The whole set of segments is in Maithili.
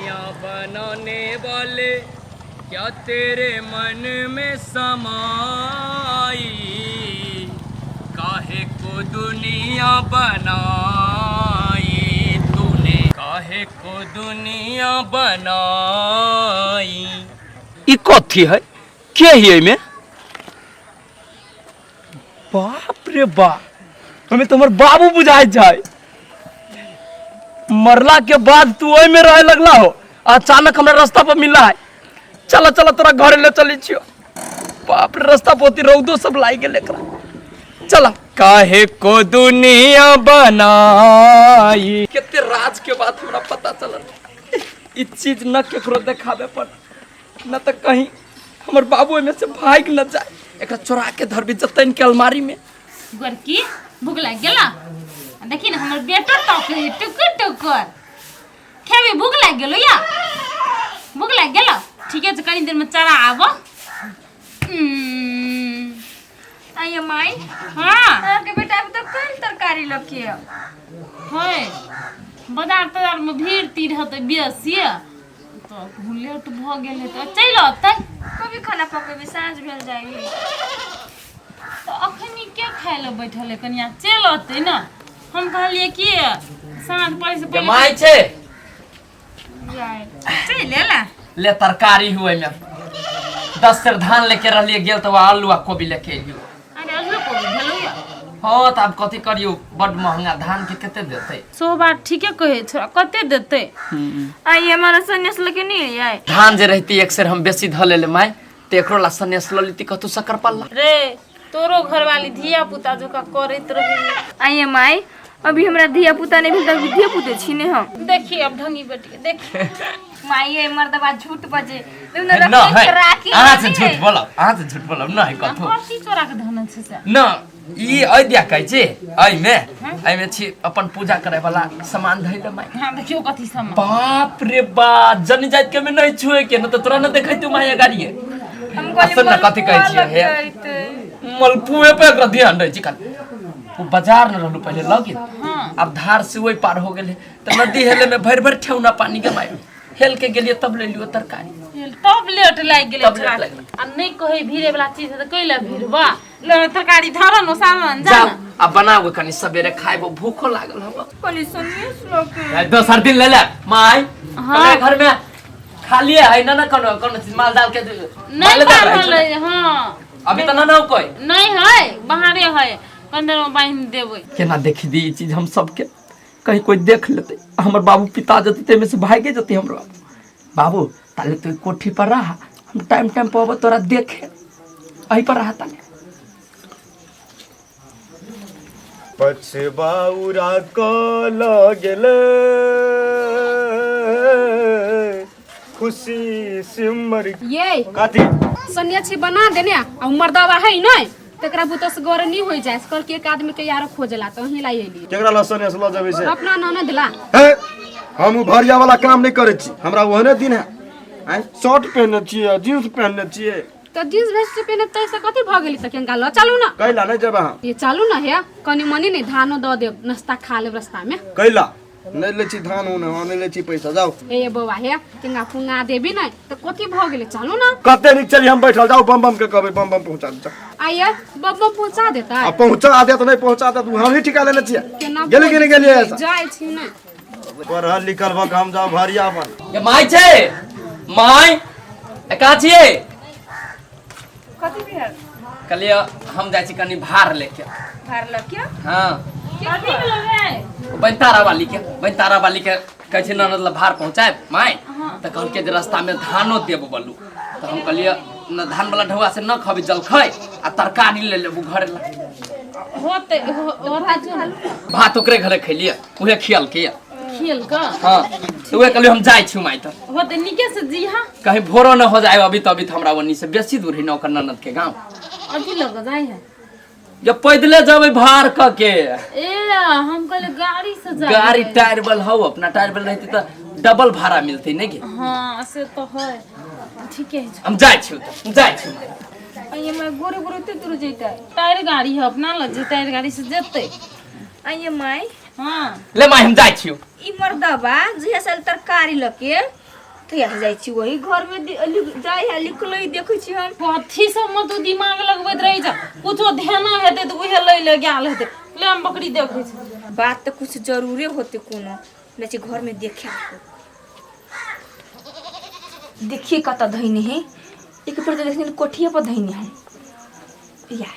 दुनिया बनाने वाले क्या तेरे मन में समाई काहे को दुनिया बनाई तूने काहे को दुनिया बनाई। ई कथी है? के ही एहिमे? बाप रे बाप, हमें तो हमर बाबू बुझाइ जाए। मरला के बाद तू ओहि में रहे लगला हो, अचानक हमरा रास्ता पर मिला है। चलो चलो, तोरा घरे ले चली छियो। बाप रे, रास्ता पोती रौदो सब लाग गेल एकरा। चला। काहे को दुनिया बनाई, कते राज के बात हमरा पता चलल। ई चीज न केकरो देखाबे पर, न त कहीं हमर बाबू एमे से भाग न जाए। एकरा चोरा के धरबी जतन के अलमारी में। गोरकी, भूख लागि गेल? देखी ने, हमर बेटो टॉक है टुकुर टुकुर। खेबी? भूख लागि गेलो या? भूख लागि गेल? ठीके छै, कनी देरमे चारा आबो। आइए माई। हाँ। अहाँके बेटा अभी तक कल तरकारी लऽ के आउ। है, बाजार ताजारमे भीड़ तीड़ हेतै बेसी, तऽ लेट भऽ गेल हेतै। चलि अतै। कभी खाना पकेबै? साँझ भेल जाइ है। तऽ अखनी के खाय लए बैठल है? कनिया चलि अतै ने। हम कहलियै कि साँझ पड़ै से पहिले। माय छै। जाइ चलि एला। ले, तरकारी हुए में 10 सेर धान लेके रहलिए, गेल तो आलू आ कोबी लेके एलियो। अरे, आलू कोबी भेलौ या? हाँ, तऽ आब कथी करियो? बड महंगा धान के कते देतै? सो बात ठीके कहै छौ, कते देतै? आइए, हमारा सन्यास लऽ के नहीं आए। धान जे रहती 1 सेर हम बेसी धऽ लेले माय, तऽ एकरो ला सनेस लऽ लेती कतू शक्कर पल्ला। रे, तोरो घरवाली धिया पुता जोका करैत रहे। आइए माई, अभी हमरा धिया पुता नहीं भेल तऽ अभी धिया पुते छी ने हम। देखी अब ढंगी बेटी के, देखी। माई, ये मर्दबा झूठ बजे। न है, अहाँ से झूठ बोलब? अहाँ से झूठ बोलब न है कथो। कथी चोरा के धन छै से? न, ई अइ दिया कहै छी, एहिमे एहिमे छी अपन पूजा करे वाला सामान धैले माय। हाँ, देखियो कथी सामान। बाप रे बा, जन जात के में नहीं छुए के न त तोरा न देखै तू माय गाड़िए। हम कहली असल न कथी कहै छियै हे? मलपुए पे एकरा ध्यान रहै छै खाली। ओ बाजार न रहलू पहिले लगे, आब धार से ओहि पार हो गेलै तऽ नदी हेले में भरि भरि ठेहुना पानी के माय हेल के गेलियै, तब ले लियो तरकारी। तब लेट लागि गेलै। तब लेट लागि गेलै। आ नहि कहै भीड़े वाला चीज तऽ कैला भीड़बा ले तरकारी धर न सामान जा। जाओ, अब बनाओ, कनी सवेरे खाइबो, भूखो लागल हबो। कहली सन्यास लऽ के। दोसर दिन ले ले माय। हाँ। कले घर में खाली है ना? ना कोनो कोनो चीज माल दाल के नहीं माले दाल रहै बान्हल छौ है, हाँ। अभी तऽ ना ना कोई। नहीं है, बाहरे है, कंदर में बांधि देबै। केना देखी दी ई चीज हम सबके? कहीं कोई देख लेते, हमर बाबू पिता जते, ताहिमे से भागे जते हमर बाबू। बाबू, ताले तू कोठी पर रह, हम टाइम टाइम पर अबो तोरा देखे। अही पर रह ताले। पछबाउरा क लगेले खुशी सिमर। ये। कथी? सन्या छी बना देने आ मर्दावा है नहीं, तकरा बुतस गौर नहीं हो जाए। कल के एक आदमी के यारो खोजला तो वहीं लाई एली। केकरा लहसुन लऽ जेबै से? अपना ननद ला। हे, हम उ भरिया वाला काम नहीं करै छी। हमरा ओहने दिन है आँय, शर्ट पहिरने छियै, जींस पहिरने छियै। तो जींस भेस्ट पहिने तै से कथी भऽ गेली? तऽ केनका लऽ चलू ना। कैला नहीं जेबै हम। ये चलू ना हे, कनी मनी नहीं धानो दऽ देब, नाश्ता खा लेब रास्ता में। कैला नहीं लै छी धान उन, हम नहीं लै छी पैसा, जाओ। हे बौआ हे, केंगा फुंगा देबी नहीं तऽ कथी भऽ गेलै? चलू ना। कते नीक चली हम बैठल, जाओ, बम बम के कहबै, बम बम पहुंचा दे, जाओ। आइए, बम बम पहुंचा देता। आ पहुंचा देत नहीं पहुंचा देत, हम ही ठिका लेने छियै। केना? गेली कि नहीं गेलियै ऐसा? जाइ छी ने। पढ़ल लिखल भऽ के हम जाउ भरिया बन? ये माय छै, माय, ए कहाँ छियै? कथी भेल? कहलियै हम जाइ छी कनि भार लेके। भार लऽ के? हाँ। कथी भेलो रे? ओ बनतारा वाली के, बनतारा वाली के कहै छै ननद लए भार पहुँचायब माय, तऽ कहलकै जे रास्तामे धानो देब बोलू। तऽ हम कहलियै न, धान वाला ढौआ से न खबी जलखै, आ तरकारी ले लेबू घरे ला। होते होते जो ने। भात ओकरे घरे खैलियै, उहे खियलकै। खेल का? हाँ, तऽ उहे कहलियै हम जाइ छी माय तऽ। होते, नीके से जी हाँ। कहीं भोरो न हो जाए। अभी तो, अभी तो हमरा ओनी से बेसी दूर है न ओकर ननद के गाँव। अभी लग जाए है। जब पैदले जेबै भार क के। ए, हम कहले गाड़ी से जाए। गाड़ी टायर बल हौ अपना, टायर बल रहती तऽ डबल भाड़ा मिलते नहीं की? हाँ, से तो है, ठीके है। हम जाइ छी तऽ, हम जाइ छी। आइए माय, गोरे गोरे एते दूर जैतै? टायर गाड़ी है अपना लग जे टायर गाड़ी से जेतै। आइए माय। हाँ। ले माय, हम जाइ छी। ई मर्दबा जहिया से आयल तरकारी लऽ के तऽ यहाँ जाइ छी वही घरमे जाइ है लिखल है देखै छी हम। कथी सब में तू दिमाग लगबैत रही छ? कुछो ध्यान हेतै तऽ उहे लै ले गेल हेतै। ले हम बकरी देखै छी। बात तऽ कुछ जरूरे होते कोनो नहि छै घरमे देखे। देखिए कतऽ धैने है। एक बेर तऽ देखने कोठिए पर धैने है। या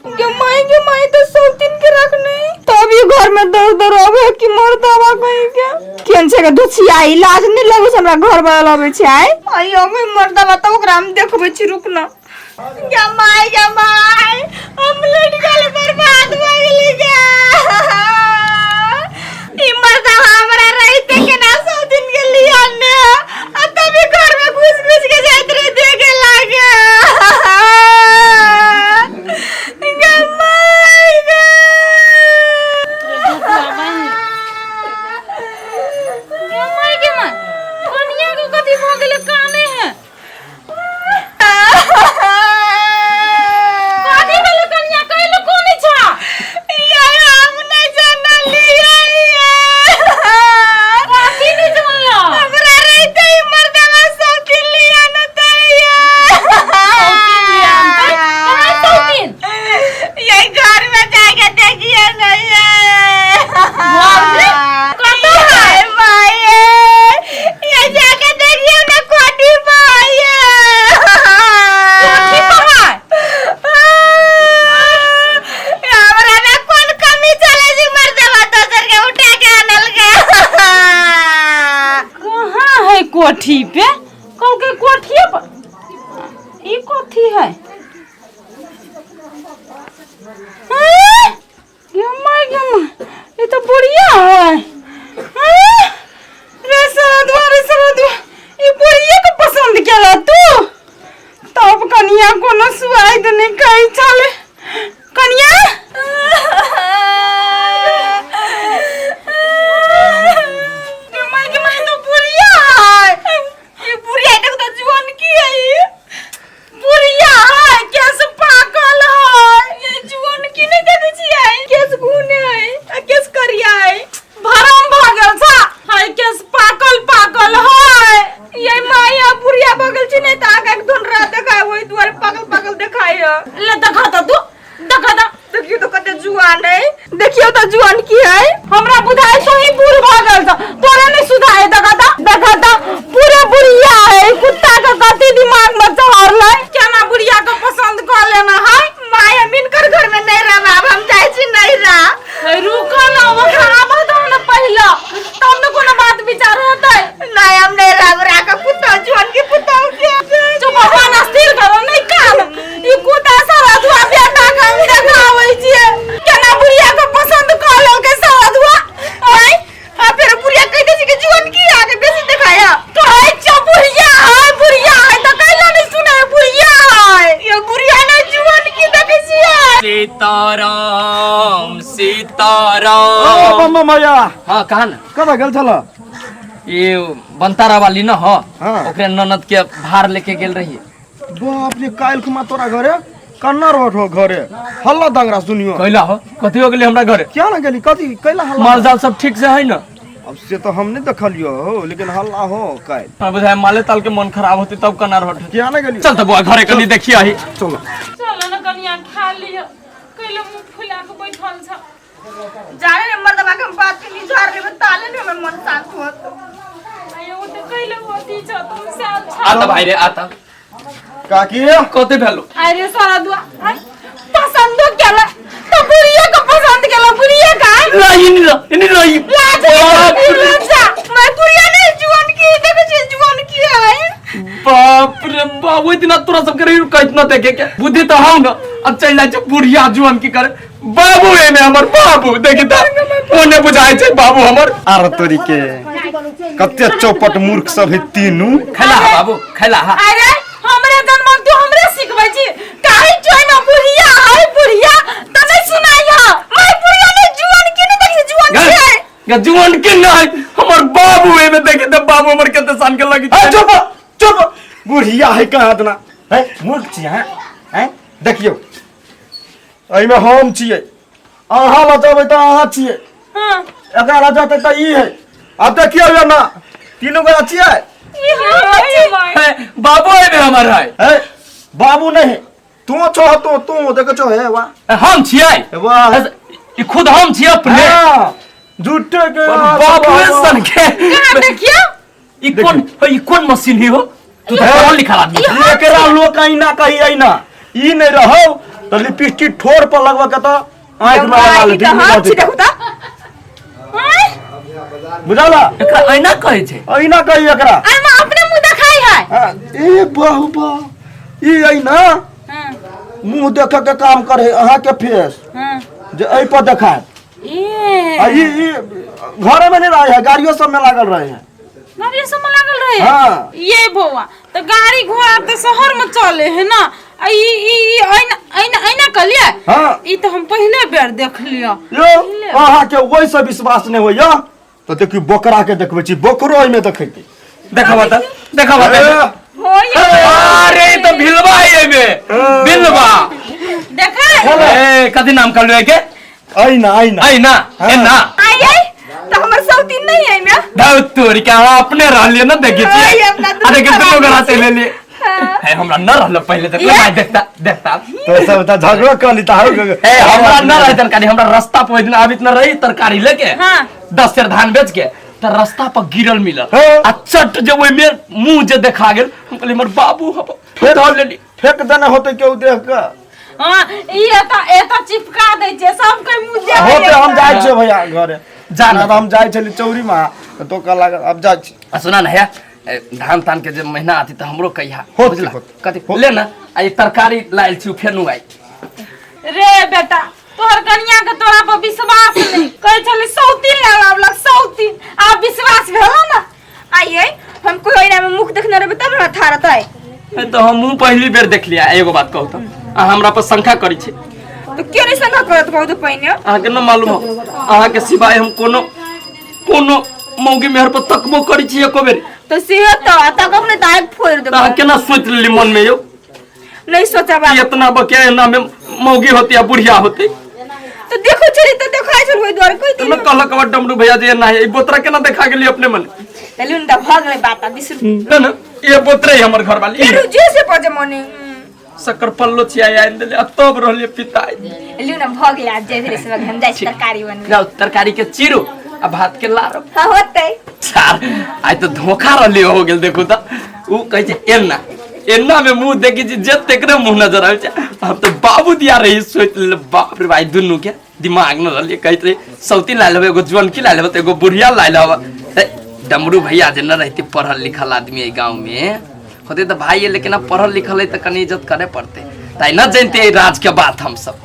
गे माई, गे माई, तो सब दिन के रखने तभी घर में दर्द दर्द आवे कि मर्दावा कहीं के केन छै के दुछियाई लाज नहीं लगै छै हमरा घर वाला लबै छै। आइ आई हम मर्दावा तऽ ओकरा हम देखबै छी, रुक न। गे माई, गे माई, हम लुट गेल, बर्बाद भऽ गेली गे। ई मर्दावा हमरा रहिते केना सब दिन के लिया ने आ तभी घर में घुस घुस के जाइत रहे देखे लागे। गे माई गे। गे माय, गे माय, कनिया के कथी भऽ गेलै? काने है, कथी भेलै कनिया? कैले कोने छ? यार हम नहीं जानलियै। कथी नहीं जानला? हमरा रहिते ही मर्दावा सब दिन लिया न तैया। कहाँ सौतीन? ये घर में जाके देखिए नहीं है। घर में? कतऽ है? माये, ये जाके देखिए ना, कोठी पर है। कोठी पर है? हमरा में कोन कमी चले जी मर्दावा दोसर के उठा के आनल के? कहाँ है कोठी पे? कहलकै कोठिए पर। ई कथी है? हैं? गे माय, गे माय, ई तऽ बुढ़िया है। हैं? रे सरदुआ, रे सरदुआ, ई बुढ़िया के पसंद केला तू? तब कनिया कोनो सुआद नहि कहै छलै कनिया। गे माय, गे माय, तो बुढ़िया है। ये बुढ़िया देखो तो जुआन की है। ये बुढ़िया है, केस पाकल है। ये जुआन की नहीं देखै छियै, केस गुने है आ केस करिया है। भरम भऽ गेल छा है, केस पाकल पाकल है। ये माया, बुढ़िया बगल छै नहीं तऽ आगा के धुनरा देखाय, ओहि दुआरे पागल पागल देखाय है। ले देखा तऽ तू देखा तऽ। देखियो तो कते जुआन है, देखियो तो जुआन की है। हमरा बुझाय तो ही बूढ़ भऽ गेल छ, तोरे नहीं सुधाय। देखा तऽ, देखा तऽ, पूरे बुढ़िया है। कुत्ता के कथी दिमाग में चढ़ल है? केना बुढ़िया के पसंद कऽ लेना है? माय, हम इनकर घर में नहीं रहब, आब हम जाइ छी नहीं रह। रुको ना, ओकरा आबऽ दो ने पहिले, तब ने कोनो बात विचार हेतै। नहीं, हम नहीं रहब, राख पुतौ जुआन की पुतौ के। चुप, भगवान स्थिर करो नहीं कान। ई कुत्ता सारा धुआ बेटा के हम देखाबै छियै, केना बुढ़िया के पसंद कऽ लेलकै सारा धुआ। आय आ फेर बुढ़िया कहि दै छै कि जुआन की आगे बेसी देखाया। कहै छियौ बुढ़िया है, बुढ़िया है, तऽ कैला नहीं सुनै? बुढ़िया है। ये बुढ़िया नहीं, जुआन की देखै छियै। सीताराम ओ सीताराम। बम बम भैया। हाँ, कहा ना। कतऽ गेल छल? ये बनतारा वाली न हो। हाँ। ओकरे ननद के भार लेके गेल रही। बाप रे, काल्हि खुमा तोरा घरे कन्ना रोड हो, घरे हल्ला दंगरा सुनियो। कैला हो? कथी हो गेलै हमरा घरे? क्या ना गेली, कथी कैला हल्ला? माल जाल सब ठीक से है न? अब से तो हम नहीं देखलियो हो, लेकिन हल्ला हो काल्हि। हमरा बुझाय माले ताल के मन खराब होते तब कन्ना रोड। क्या ना गेली? चल तऽ बौआ, घरे कनी देखिए आही। चलो। चल न कनिया, खा लिअ, कैले मुँह फुला के बैठल छ? जाने ने मर्दबा के हम बात के नहीं झाड़ लेबै ताले ने हमर मन शांत होत। आयो, ओ तऽ कैले होती छ, तुम साल छ। आता भाई रे, आता। काकी। कथी भेलो? अरे सारा दुआ पसंदो केला तो बुढ़िया के पसंद केला, बुढ़िया का। नहीं नहीं नहीं नहीं। लाज बाप रे। लज्जा। मैं बुढ़िया नहीं, जुआन की देखै छियै, जुआन की है। बाप रे बाप, ओहि दिना तोरा सबके रही कितना देखे के बुद्धि तो हौ न, अब चल जाइ छै बुढ़िया जुआन की करे। बाबू एने हमर बाबू देखी त ओने बुझाइ छै बाबू हमर। आर तोरी के कते चौपट मूर्ख सब है तीनू। खैला हा बाबू, खैला हा। अरे हमरे जन्मल तू हमरे सिखबै छी? काहे चोइ में बुढ़िया है बुढ़िया त नहीं सुनाई है। मैं बुढ़िया नहीं, जुआन की नहीं देखै छियै, जुआन की है। गे जुआन के नहीं, हमर बाबू एने देखी त बाबू हमर कते सान के लगी। ए, चुप चुप, बुढ़िया है कहाँ इतना है, मूर्ख छी हैं हैं। देखियौ, एहिमे हम छियै, अहाँ लऽ जेबै तऽ अहाँ छियै। हां। एकरा लऽ जेतै तऽ ई है। आब देखियौ ये ना, तीनू गोरा छियै। हे, बाबू है बे हमर है। हे बाबू नहीं, तू छो, तू तू देखो छो, हे वाह। हम छियै। हे वाह। ई खुद हम छियै अपने। हाँ, झूठे के बाबू सन के देखियो। ई कोन, ई कोन मशीन ही हो? तू तो पढ़ल लिखल आदमी। एकरा लोग कहीं ना कहीं ऐना ई नहीं रहो तो लिपस्टिक ठोर पर लगवा के तो आंख में लगा ई लेती। तऽ हम छी, देखू तऽ। बुझला? एकरा ऐना कहै छै? ऐना कही एकरा। अरे अपने मुंह देखाई है। हाँ, ए बहु बहु ई ऐना मुंह देखे के काम करे अहाँ के फेस जे एहि पर देखायत। ए आ ई ई घरे में नहीं रहे है, गाड़ियों सब में लागल रहे है। गाड़ी सब में लागल रहे? हाँ। ये बौआ, तो गाड़ी घोड़ा तो शहर में चले है ना, आ ई ई ई ऐना ऐना ऐना कहलिए? हाँ। ई तो हम पहले बेर देख लियो। यो अहाँ के ओहि से विश्वास नहीं होइया तो देखियो, बोकरा के देखबै छी, बोकरो एहिमे देखेतै। देखा बता, देखा बता। ए, अरे ई तो भिलवा है एमे, भिलवा। देखा। ए कथी नाम कहलु के? ऐना ऐना। ऐना। हाँ। एना। आई आई तऽ हमर सौतीन नहीं है एहिमे। दाउ तोरी के, अहाँ अपने रहलिए ना, देखै आई छियै अपना दुनू अरे के दुनू खराब गोरा छी। चलि एलियै है, हमरा न रहल पहिले तऽ भाई देखता देखता। तो सब तऽ झगड़ो कर ली तऽ। ए हमरा न रहे तरकारी, हमरा रास्ता पर ओहि दिन आबित न रही तरकारी लेके। हाँ। 10 सेर धान बेच के तऽ रास्ता पर गिरल मिलल। हाँ। आ चट जे ओहि में मुंह जे देखा गेल, हम कहलियै हमर बाबू हब, धर लेली। फेंक देने होते केहू देख के। हाँ, ई एता एता चिपका दै छै सबके मुंह जे। होते, हम जाइ छियै भैया घरे। जा ना। ना तऽ हम जाइ छली चौरी में तऽ तो लागल, अब जाइ छी। आ सुना ना, है धान तान के जे महीना आती तऽ हमरो कहिया। होत। बुझला? होत। कथी ले ना, आ ई तरकारी लायल छी, फेर आई। रे बेटा, तोहर कनिया के तोरा पर विश्वास नहीं, कहै छली सौतीन ले लावलक सौतीन, आब विश्वास भेलो ना? आई आई हम कोई ओहिना में मुख देखने रहबै तब ने था रहतै। ए, तऽ हमहूँ पहली बेर देखलियै। एगो बात कहू तऽ अहाँ हमरा पर शंका करै छी? तऽ क्यों नहीं शंका करत, कहू तऽ पहिने। अहाँके न मालूम हो, अहाँके सिवाय हम कोनो कोनो मौगी मेहर पर तकबो करै छी एको बेर? तऽ से तऽ तकब नहि तऽ आगि फोड़ि तऽ अहाँ देबै। केना सोचि लेली मन में यौ? नहीं सोचब। कि इतना बकिया एना में मौगी होती आ बुढ़िया होती। तऽ देखो छली तऽ देखा छल, ओहि दुआरे कहि तऽ दिली। न कहलक हमर डमरू भैया जे एना है, ई बोतरा केना देखा गेली अपने मन? तऽ लून तऽ भऽ गेलै बात, आ 20। न न ये बोतरे ही हमर घर वाली। फेर जे से बजे मने। शक्कर पल्लो छिया आनि देले आ तब रहलिए पिता। लियौ ने, भऽ गेलै, आब जे भेलै से भऽ गेलै। हम जाइ छी तरकारी बनबै। जाउ, तरकारी के चीरू आ भात के लारो। हाँ, होतै। सार आइ तऽ धोखा रहली हो गेल। देखू तऽ उ कहै छै एना एना में मुंह देखै छी जे तेकरे मुंह नजर आबै छै। हम तऽ बाबू दिया रही सोचि लेले। बाप रे भाई, दुनू के दिमाग न रहलियै। कहैत रही सौती ला लेबै, एगो जुअनकी ला लेबै तऽ एगो बुढ़िया ला लेबै। ए, डमरू भैया जे न रहते, पढ़ल लिखल आदमी एहि गाँव में होते तऽ भाई, लेकिन अब पढ़ल लिखल है तऽ कनि इज्जत करे पड़तै, ताहि न जानते एहि राज के बात हमसब।